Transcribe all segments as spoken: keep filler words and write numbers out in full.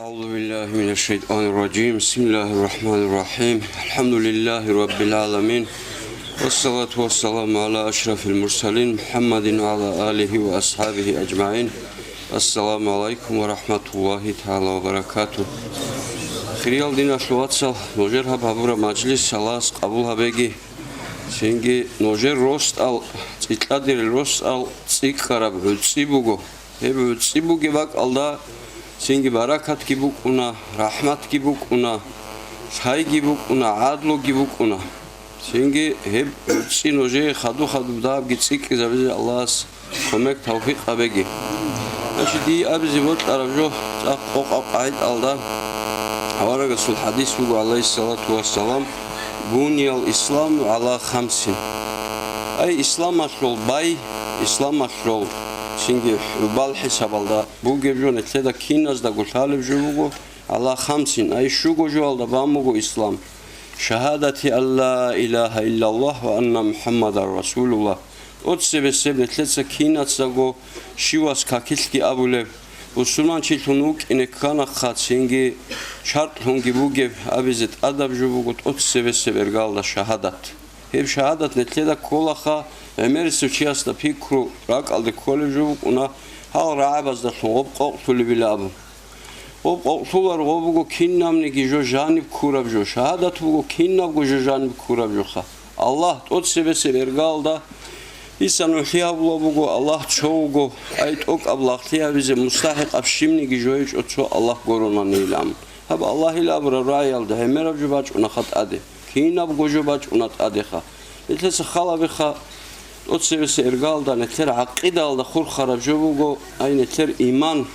أعوذ بالله من الشيطان الرجيم. بسم الله الرحمن الرحيم. الحمد لله رب العالمين. والصلاة والسلام على أشرف المرسلين محمد وعلى آله وأصحابه أجمعين. السلام عليكم ورحمة الله تعالى وبركاته. Хириял диналъул вацал, нужер гьаб гьабураб мажлис Аллагьас къабул гьабеги. Цинги нужер росдал, цӀикӀкӀадерил росдал цӀикӀкӀараб гӀуцӀи буго. Гьеб гӀуцӀи бугеб бакӀалда цинги баракатги букӀуна, рахӀматги букӀуна, лъайги букӀуна, гӀадлуги букӀуна. Цинги гьеб гӀуцӀи нужее хаду-хадуб дагьабги цӀикӀкӀизабизе Аллагьас кумек-тавфикъ гьабеги. Значит, дие абизе бокьараб жо цӀакъ къокъаб къагӀидалда аварагасул хӀадис буго, гӀалайгьиссалату вассалам: «Буниял исламу гӀала хамсин». Ай, исламалъул бай, исламалъул цинги хӀубал хӀисабалда бугеб жо, нилъеда киназдаго лъалеб жо буго, гӀала хамсин, ай, щуго жоялда бан буго ислам: шагьадати ан ла илагьа иллаллагь ва анна МухӀаммадан расулуллагь. ТӀоцебесеб нилъеца кинацаго щивас какилъги абулеб, бусурманчилъун вукӀине кканахъа, цинги шартлъунги бугеб абизе тӀадаб жо буго тӀоцебесеб иргаялда шагьадат. Гьеб шагьадат нилъеда кколаха, гӀемерисев чиясда пикру ракӀалде кколеб жо букӀуна, гьал рагӀабаздалъун гъоб къокълъулебила абун. Гъоб къокълъуларо, гъоб буго кинабниги жо жаниб ккураб жо, шагьадат буго кинабго жо жаниб ккураб жоха. Аллагь тӀоцебесеб иргаялда, Гьиса нухлъи гьабулаб буго, Аллагь цо вуго, ай, тӀокӀаб лагълъи гьабизе мустахӀикъаб щибниги жо гьечӀо, цо Аллагь гуронанийилан. Гьаб Аллагьил абураб рагӀиялда гӀемераб жо бачӀунаха тӀаде, кинабго жо бачӀуна тӀадеха. Нилъеца хал гьабеха, тӀоцебесеб иргаялда нилъер гӀакъидаялда хурхараб жо буго, ай, нилъер иман,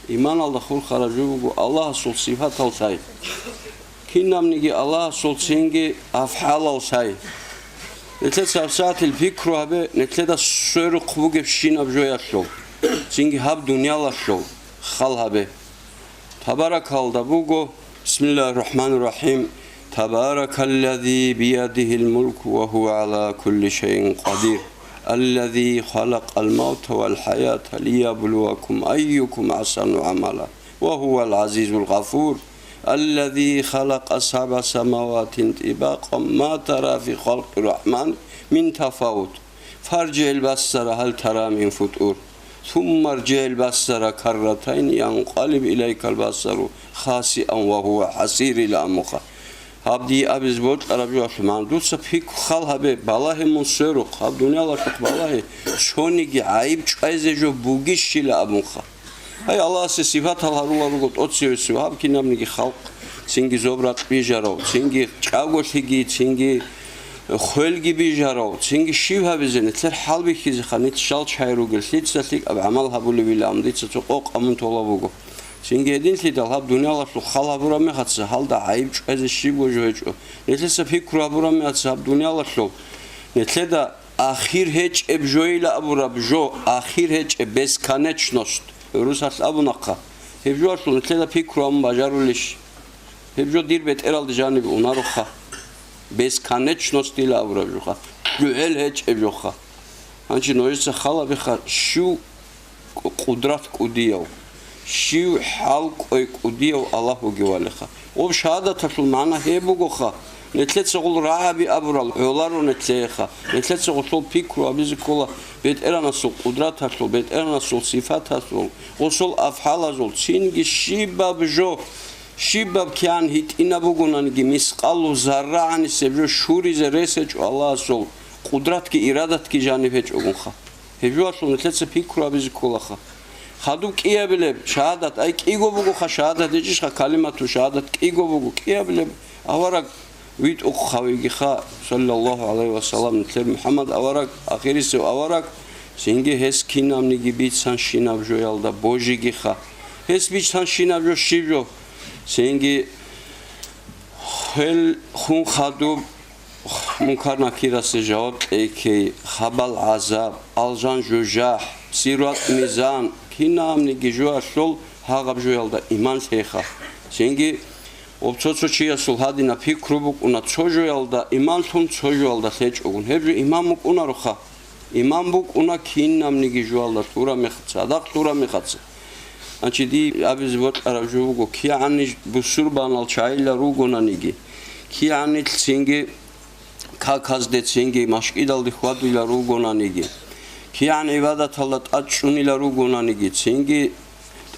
иманалда хурхараб жо буго Аллагьасул сипатал лъай. Кинабниги Аллагьасул цинги афгӀалал лъай. Нилъеца гьабсагӀатил пикру гьабе, нилъеда сверухъ бугебщинаб жоялъул, цинги гьаб дуниялалъул хал гьабе. Табаракалда буго: «Бисмиллагьир рахӀманир рахӀим. Табаракаллази биядигьил мулку ва гьува гӀала кулли шайин къадир. Аллази халакъал мавта вал хӀаята лияблувакум айюкум ахӀсану гӀамала. Ва гьувал гӀазизул гъафур. Аллази халакъа сабгӀа самаватин тӀибакъан ма тара фи халкъир рахӀмани мин тафавут. ФаржигӀил басара гьал тара мин футур. Сумма ржигӀил басара карратайни янкъалиб илайкал басару хасиан ва гьува хӀасир», — ила амуха. Гьаб дие абизе бокьараб жоялъул магӀна: дуца пикру хал гьабе, балагье мун сверухъ, гьаб дуниялалъухъ балагье, цониги гӀайиб чӀвазе жо бугищила абунха. Гьай, Аллагьасе сипатал гьарулел руго тӀоцевесев, гьаб кинабниги халкъ, цинги зоб-ракь бижарав, цинги чӀаголъиги, цинги хвелги бижарав, цинги щиб гьабизе, нилъер хӀалбихьизеха, нилъ жалчагӀи ругел, лъица лъикӀаб гӀамал гьабулевилан дица цо къокъ гьабун толеб буго. Цинги гьединлъидал гьаб дуниялалъул хал гьабураб мехаца, гьалда гӀайиб чӀвазе щибго жо гьечӀо. Нилъеца пикру гьабураб мехаца гьаб дуниялалъул, нилъеда ахир гьечӀеб жоила абураб жо, ахир гьечӀеб, бесконечность, гӀурусалъ абунахъа. Гьеб жоялъул нилъеда пикру гьабун бажарулищ? Гьеб жо дир бетӀералда жаниб унароха. Бесконечностьила абураб жоха. ЛъугӀел гьечӀеб жоха. Гьанже нужеца хал гьабеха, щив къу-, къудрат кӀудияв, щив хӀалкӀвей кӀудияв Аллагь вугевалиха. Гъоб шагьадаталъул магӀна гьеб бугоха, нилъеца гъул рагӀаби абурал гӀоларо нилъееха, нилъеца гъосул пикру гьабизе ккола БетӀергьанасул къудраталъул, БетӀергьанасул сифаталъул, гъосул афгӀалазул, цинги щибаб жо, щибаб кигӀан гьитӀинаб бугонаниги, мискъалу зарра гӀанисеб жо щуризе рес гьечӀо Аллагьасул къудратги ирадатги жаниб гьечӀогунха. Гьеб жоялъул нилъеца пикру гьабизе кколаха. Хадуб кӀиабилеб шагьадат, ай, кӀиго бугоха шагьадат, гьечӀищха калимату шагьадат, кӀиго буго кӀиабилеб авараг витӀухъав йигиха, саллаллагьу гӀалайгьи ва саллам, нилъер МухӀаммад авараг, ахирисев авараг, цинги гьес кинабниги бицанщинаб жоялда божигиха. Гьес бицанщинаб жо щиб жо? Цинги хвел хун хадуб, Мункар-Накирасе жаваб кьейкей, хабал гӀазаб, алжан жужахӀ, сират-мизан, кинабниги жоялъул гьагъаб жоялда иман лъейха. Цинги об цо-цо чиясул гьадинаб пикру букӀуна, цо жоялда иман лъун, цо жоялда лъечӀогун. Гьеб жо иман букӀунароха. Иман букӀуна кинабниги жоялда лъураб мехаца, цадахъ лъураб мехаца. Значит, дие абизе бокьараб жо буго, кигӀаннищ бусурбанал чагӀила ругонаниги, кигӀаннилъ цинги каказде, цинги машкӀидалде хьвадуйла ругонаниги, кигӀан гӀибадаталда тӀад чӀунила ругонаниги, цинги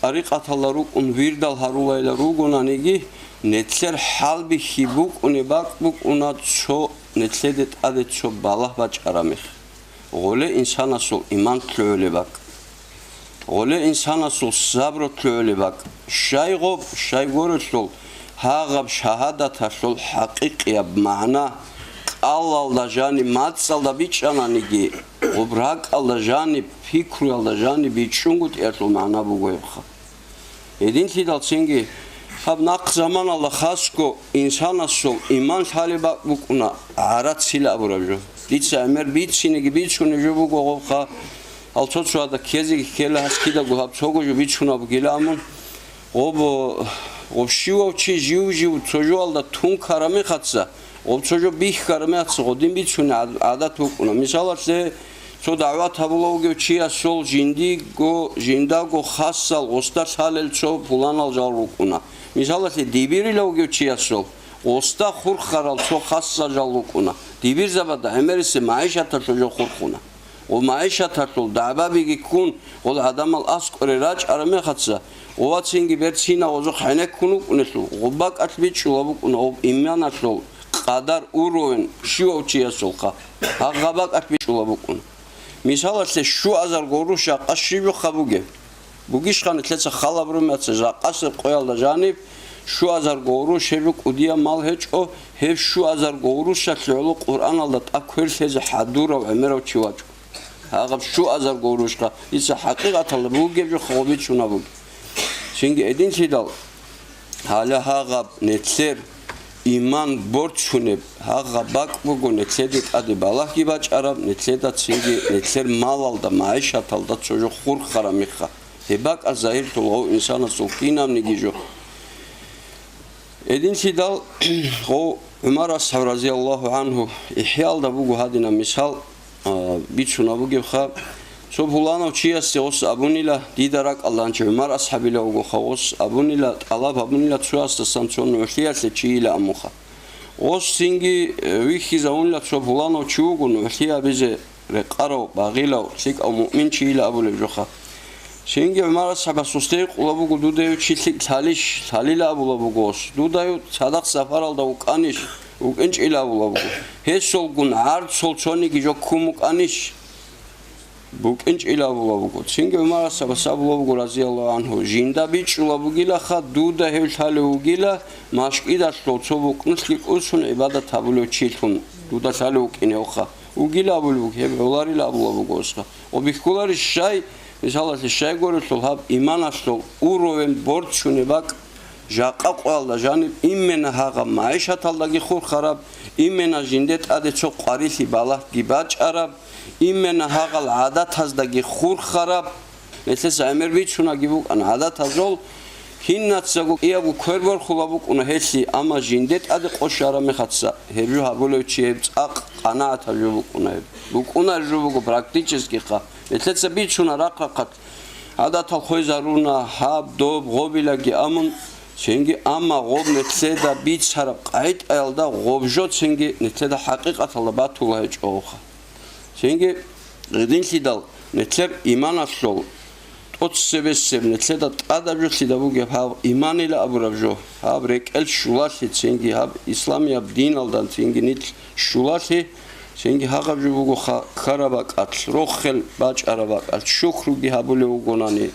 тӀарикъаталда рукӀун вирдал гьарулайла ругонаниги, нилъер хӀалбихьи букӀунеб бакӀ букӀуна цо, нилъеде тӀаде цо балагь бачӀараб мех. Гъоле инсанасул иман лъугӀулеб бакӀ. Гъоле инсанасул сабру лъугӀулеб бакӀ. Щай гъоб, щай горелъул, гьагъаб шагьадаталъул хӀакъикъияб магӀна кӀалалда жаниб, мацӀалда бичӀчӀананиги, гъоб ракӀалда жаниб, пикруялда жаниб бичӀчӀунгутӀиялъул магӀна буго гьебха. Гьединлъидал цинги гьаб нахъ заманалда хасго инсанасул иман лъалеб бакӀ букӀуна гӀарацила абураб жо. Дица гӀемер бицинеги бицунеб жо буго гъобха, гьал цо-цояда ккезеги ккела, гьас кидаго гьаб цого жо бицунеб бугила, амун гъоб, гъоб щивав чи жив-жив цо жоялда тун ккараб мехаца, гъоб цо жо бихьараб мехаца гъодин бицунеб гӀад-, гӀадат букӀуна. Мисалалъе, цо дагӀват гьабулев вугев чиясул жиндиго, жиндаго хасал гъосда лъалел цо пуланал жал рукӀуна. Мисалалъе, дибирилев вугев чиясул гъосда хурхарал цо хасал жал рукӀуна. Дибирзабада гӀемерисеб магӀишаталъул жо хурхуна. Гъо магӀишаталъул дагӀбабиги ккун, гъол гӀадамал аскӀоре рачӀараб мехаца, гъо вацинги берцинав гъозухъ гӀенеккун вукӀунелъул, гъо бакӀалъ бичӀчӀулаб букӀуна гъоб иманалъул къадар, уровень щивав чиясулха, гьагъа бакӀалъ бичӀчӀулаб букӀуна. Мисалалъе, щуазар гъору жакъа щибухъа бугеб? Бугищха нилъеца халаб румеца жакъасеб къоялда жаниб щуазар гъору, щеб кӀудияб мал гьечӀо, гьеб щуазар гъорущалъе гӀоло Къуръаналда тӀад квер лъезе хӀадурав гӀемерав чи вачӀо. Гьагъаб щуазар гъорущха, дица хӀакъикъаталда бугеб жо хабичуна бугеб. Цинги гьединлъидал, гьале гьагъаб нилъер иман борцунеб гьагъаб бакӀ буго, нилъеде тӀаде балагьги бачӀараб, нилъеда цинги нилъер малалда, магӀишаталда цо жо хурхараб мехха. Гьеб бакӀа загьирлъул гъов инсанасул кинабниги жо. Гьединлъидал гъов ГӀумар асхӀаб разияллагьу гӀанхӀу, ИхӀяалда буго гьадинаб мисал, а, бицунаб бугебха. Цо пуланав чиясе гъос абунила, дида ракӀалда гьанчи ГӀумар асхӀабила вугоха, гъос абунила, тӀалаб гьабунила цоясдасан цо нугӀлъиялъе чийила амуха. Гъос цинги, э, вихьизавунила цо пуланав чи вуго нугӀлъи гьабизе рекъарав, багъилав, лъикӀав муъмин чийила абулеб жоха. Цинги ГӀумар асхӀабас гъосда гьикъула буго, дуда гьев чи лъикӀ лъалищ, лъалила абула буго гъос. Дуда гьев цадахъ сапаралда вукӀанищ, вукӀинчӀила абула буго. Гьесулгун гӀарцул цониги жо ккун букӀанищ, букӀинчӀила абула буго. Цинги ГӀумар асхӀабас абула буго, разияллагьу гӀанхӀу, жинда бичӀчӀула бугилаха, дуда гьев лъалев вугила, машкӀидалъул цо букӀнулъги кӀусун гӀибадат гьабулев чилъун дуда лъалев вукӀиневха. Вугила абулеб буго, гьеб гӀоларила абула буго гъосха. Гъо бихьуларищ щай, мисалалъе, щай горелъул гьаб иманалъул уровень борцунеб бакӀ, жакъа къоялда жаниб имена гьагъаб магӀишаталдаги хурхараб, имена жинде тӀаде цо къварилъи балагьги бачӀараб, имена гьагъал гӀадатаздаги хурхараб, Гьелъеса гӀемер бицунаги букӀана гӀадатазул, кинацаго кӀиябго квер борхула букӀуна гьелъи, амма жинде тӀаде къо щвараб мехаца, гьеб жо гьабулев чи гьеб цӀакъ къанагӀатаб жо букӀуна гьеб. БукӀунареб жо буго практически хъа. Гьелъеца бицуна рахъ-рахъат гӀадатал хвезаруна, гьаб, доб, гъобилаги амун, цинги, амма гъоб нилъеда бицараб къагӀидаялда гъоб жо цинги нилъеда хӀакъикъаталда батула гьечӀо гъоха. Цинги гьединлъидал нилъер иманалъул тӀоцебесеб нилъеда тӀадаб жо лъида бугеб гьаб иманила абураб жо, гьаб рекӀел щулалъи, цинги гьаб исламияб диналда цинги нилъ щулалъи, цинги гьагъаб жо буго ха-, ккараб бакӀалъ, рохел бачӀараб бакӀалъ, шукруги гьабулев вугонани,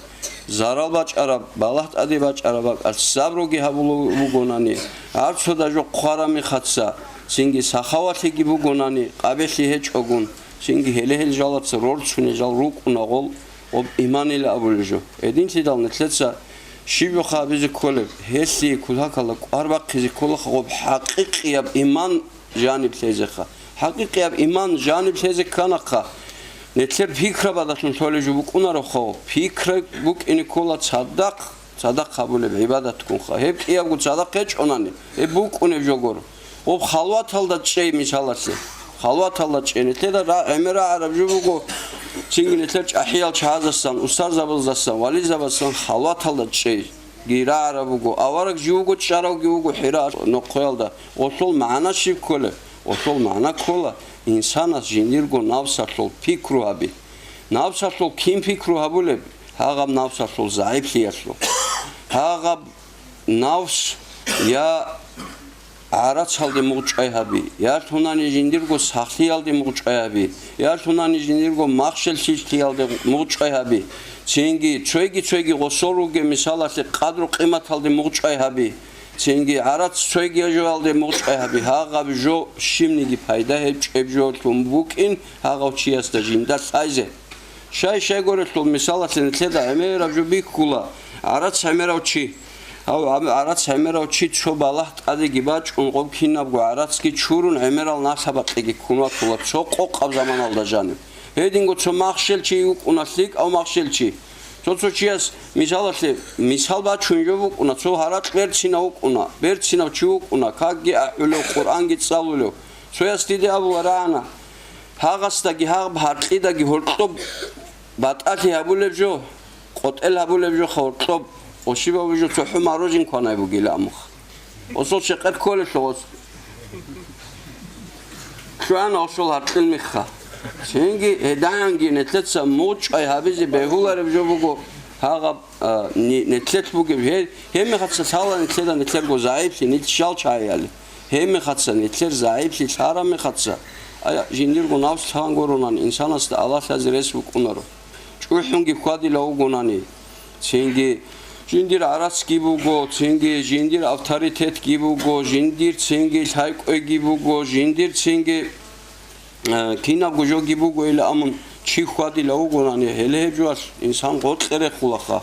зарал бачӀараб, балагь тӀаде бачӀараб бакӀалъ сабруги гьабулев вугонани, гьар цода жо хъвараб мехаца, цинги сахавалъиги бугонани, къабелъи гьечӀогун, цинги гьеле-гьел жалаца рорцунел жал рукӀуна гъол, гъоб иманила абулел жо. Гьединлъидал нилъеца щиб жоха абизе кколеб, гьелъие кутакалда кӀвар бахъизе кколаха гъоб хӀакъикъияб иман жаниб лъезеха. ХӀакъикъияб иман жаниб лъезе кканаха, нилъер пикрабадалъун лъолеб жо букӀунароха, пикра букӀине ккола цадахъ, цадахъ гьабулеб гӀибадатгунха. Гьеб кӀиябго цадахъ гьечӀонани, гьеб букӀунеб жо гуро. Гъоб халваталда чӀей, мисалалъе. халваталда чӀей. Нилъеда ра-, гӀемер рагӀараб жо буго, цинги нилъер чӀахӀиял чагӀаздасан, устарзабаздасан, вализабаздасан халваталда чӀейги рагӀараб буго. Авараг жив вуго, чӀаравги вуго ХӀира нохъоялда. Гъолъул магӀна щиб кколеб? Гъолъул магӀна ккола, инсанас жиндирго навсалъул пикру гьаби. Навсалъул кин пикру гьабулеб? Гьагъаб навсалъул загӀиплъиялъул. Гьагъаб навс я гӀарацалде мугъчӀвай гьаби, я лъунани жиндирго сахлъиялде мугъчӀвай гьаби, я лъунани жиндирго махщел-лъилъиялде мугъчӀвай гьаби, цинги цойги-цойги гъосол ругеб мисалалъе къадру-къиматалде мугъчӀвай гьаби, цинги гӀарац цойги жоялде мугъчӀвай гьаби, гьагъаб жо щибниги пайда гьечӀеб жолъун букӀин гьагъав чиясда жинда лъайзе. Щай-щай горелъул, мисалалъе, нилъеда гӀемераб жо бихьула, гӀарац гӀемерав чи. Гьав гӀам-, гӀарац гӀемерав чи цо балагь тӀадеги бачӀун, гъоб кинабго гӀарацги чурун, гӀемерал налъа-бакьиги ккун ватула, цо къокъаб заманалда жанив. Гьединго цо махщел чи вукӀуна, лъикӀав махщел чи. Цо-цо чияс, мисалалъе, мисал бачун жо букӀуна, цо гьаракь берцинав вукӀуна, берцинав чи вукӀуна, какги ахӀулев, Къуръанги цӀалулев. Цояс диде абула рагӀана. Гьагъасдаги гьагъаб гьаркьидаги гьоркьоб батӀалъи гьабулеб жо, къотӀел гьабулеб жоха гьоркьоб, ошибаб жо цохӀо морожен кванай бугила амуха. Осол шекъер кколелъул ос. Лъугьана осол гьаркьил михха. Цинги гьедагӀанги нилъеца мугъчӀвай гьабизе бегьулареб жо буго гьагъаб а, ни-, нилъелъ бугеб, гье-, гьебмехаца лъала нилъеда нилъерго загӀиплъи, нилъ щал чагӀияли. Гьебмехаца нилъер загӀиплъи лъарамехаца, ай, жиндирго навс лъан гуронани, инсанасда Аллагь лъазе рес букӀунаро. ЧӀухӀунги хьвадила вугонани, цинги жиндир гӀарацги буго, цинги жиндир авторитетги буго, жиндир цинги лъайкӀойги буго, жиндир цинги Э, кинабго жоги буго ила амун чи хьвадила вугонани, гьеле гьеб жоялъ инсан гъоркье рехулаха.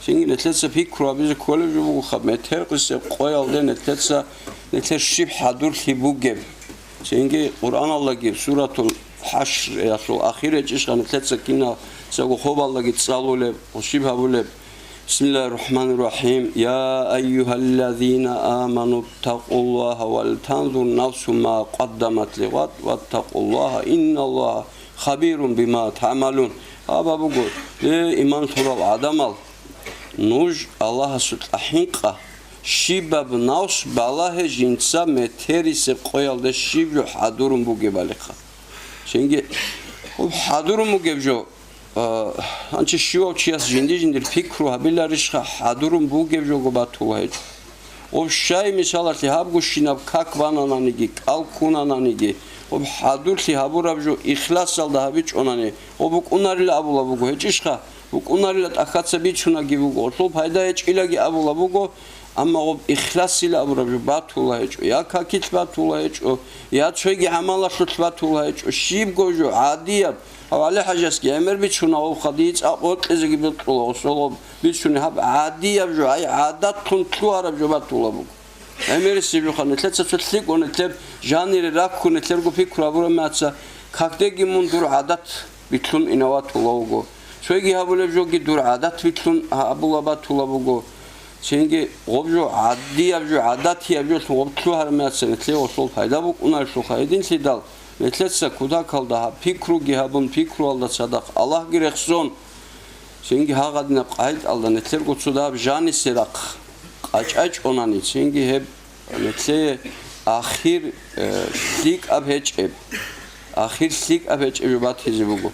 Цинги нилъеца пикру гьабизе кколеб жо бугоха, метер къисеб къоялде нилъеца, нилъер щиб хӀадурлъи бугеб. Цинги Къуръаналдаги Суратул ХӀашриялъул ахир гьечӀищха нилъеца кинацаго хобалдаги цӀалулеб, ва щиб гьабулеб. بسم الله الرحمن الرحيم. يا أيها الذين آمنوا اتقوا الله ولتنظر نفس ما قدمت لغد واتقوا الله إن الله خبير بما تعملون. Аб буго, э, иман лъурал гӀадамал, нуж Аллагьасукьа хӀинкъа, щибаб навс балагье жинца метерисеб къоялде щиб жо хӀадурун бугебалиха. Цинги, хӀадурун бугеб жо, А, гьанчи щивав чияс жинди-жиндир пикру гьабиларищха хӀадурун бугеб жого батула гьечӀо. Об щай, мисалалъе, гьабгощинаб как банананиги, кӀал ккунананиги, об хӀадурлъи гьабураб жо ихласалда гьабичӀонани, об букӀунарила абула буго, гьечӀищха? БукӀунарила тӀахьаца бицунаги буго, гъолъул пайда гьечӀилаги абула буго, амма гъоб ихласила абураб жо батула гьечӀо, я какилъ батула гьечӀо, я цоги гӀамалалъулъ батула гьечӀо, щибго жо гӀадияб, гьав ГӀали-хӀажасги гӀемер бицуна, гъов хадий цӀакъ бокьизеги бикьула, гъосолгъоб бицуни гьаб гӀадияб жо, ай гӀадатлъун лъугьараб жо батула буго. ГӀемерисеб жоха, нилъеца цо лъикӀго нилъер жанире раккун, нилъерго пикру гьабураб меца, какдеги мун дур гӀадат битлъун инаватула вуго. Цоги гьабулеб жоги дур гӀадат битлъун гьабула батула буго. Цинги гъоб жо гӀадияб жо, гӀадатияб жолъун гъоб лъугьараб меца нилъее гъосул пайда букӀунарелъулха гьединлъидал, нилъеца кутакалда гьаб пикруги гьабун, пикруялда цадахъ Аллагьги рехсон, цинги гьагъадинаб къагӀидалда нилъерго цо дагьаб жанисе рахъ къачӀайчӀонани, цинги гьеб Нилъее ахир, э, лъикӀаб гьечӀеб, ахир лъикӀаб гьечӀеб жо батизе буго.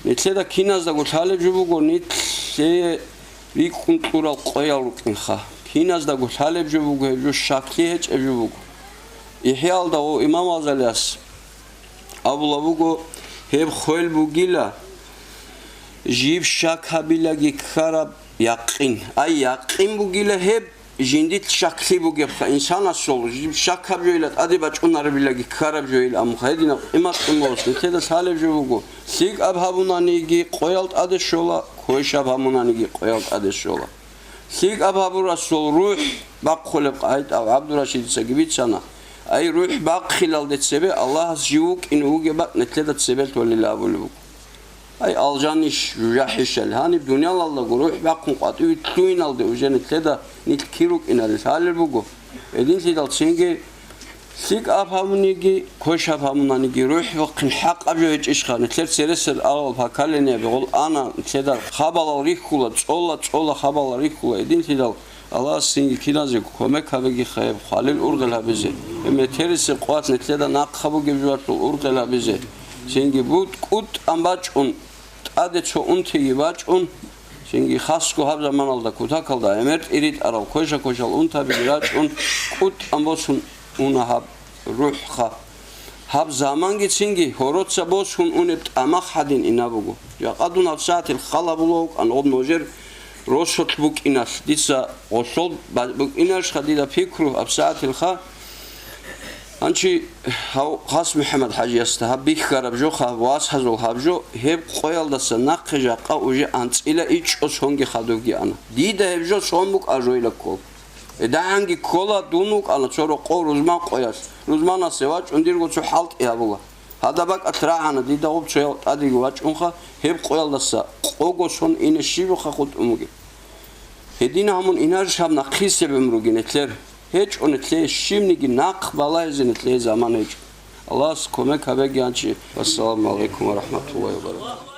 Нилъеда киназдаго лъалеб жо буго, нилъее рикӀкӀун кьурал къоял рукӀинха. Киназдаго лъалеб жо буго, гьеб жо щаклъи гьечӀеб жо буго. ИхӀяалда гъов имам Гъазалияс абула буго, гьеб хвел бугила, жиб щак гьабилаги ккараб якъин. Ай, якъин бугила гьеб, жиндилъ щаклъи бугебха, инсанасул жиб щак гьаб жойила тӀаде бачӀунарабилаги ккараб жойила, амма гьединаб къимат-къималас нилъеда лъалеб жо буго, лъикӀаб гьабунаниги къоял тӀаде щола, квешаб гьабунаниги къоял тӀаде щола. ЛъикӀаб гьабурасул рухӀ бахъулеб къагӀида ГӀабдурашидицаги бицана. Ай, рухӀ бахъилалде цебе Аллагьас жив вукӀине вугеб бакӀ нилъеда цебе лъолила абулеб буго. Ай, алжанищ, жужахӀищали, гьаниб дуниялалдаго рухӀ бахъун къватӀиве лъугьиналде уже нилъеда нилъ кир рукӀиналде лъалеб буго. Гьединлъидал цинги ЛъикӀаб гьабуниги, квешаб гьабунаниги, рухӀ вахъин хӀакъаб жо гьечӀищха, нилъер цересел алал поколенияб гъол ана, нилъеда хабалал рихьула, цӀола-цӀола хабалал рихьула, гьединлъидал Аллагьас цинги киназего кумек гьабеги хъеб, хвалил ургъел гьабизе, гьеб метерисеб къват нилъеда нахъа бугеб жугьалъул ургъел гьабизе, цинги буд кӀутӀан бачӀун, тӀаде цо унтиги бачӀун, цинги хасго гьаб заманалда кутакалда гӀемер тӀиритӀарал квеша-квешал унтабиги рачӀун, кӀутӀан босун уна гьаб рухӀха. Гьаб заманги цинги гьороца босун унеб тӀамах гьадин ина буго. Жакъа дун гьабсагӀатил хал гьабула вукӀан гъоб нужер росулъ букӀиналъ. Дица гъолъол ба-, букӀинарищха дида пикру гьабсагӀатилха? Гьанчи гьав Хас МухӀаммад ХӀажиясда гьаб бихьараб жо, гьав васазул гьаб жо, гьеб къоялдаса нахъе жакъа уже анцӀила ичӀо сонги хадубги ана. Дида гьеб жо сон букӀа жойла ккол. ГьедагӀанги ккола дун вукӀана цо рокъов рузман къоялъ. Рузманасе вачӀун дирго цо хӀалтӀи гьабула. Гьадаб бакӀалъ рагӀана дида гъуб цоял тӀадеги вачӀунха, гьеб къоялдаса къого сон ине щибухъа хутӀун бугеб. Гьедин гьамун инарищ гьаб нахъисеб гӀумруги нилъер? ГьечӀо нилъее щибниги нахъ балагьизе нилъее заман гьечӀо. Аллагьас кумек гьабеги гьанчи. Вассаламу гӀалайкум ва рахӀматуллагьи ва баракатугьу.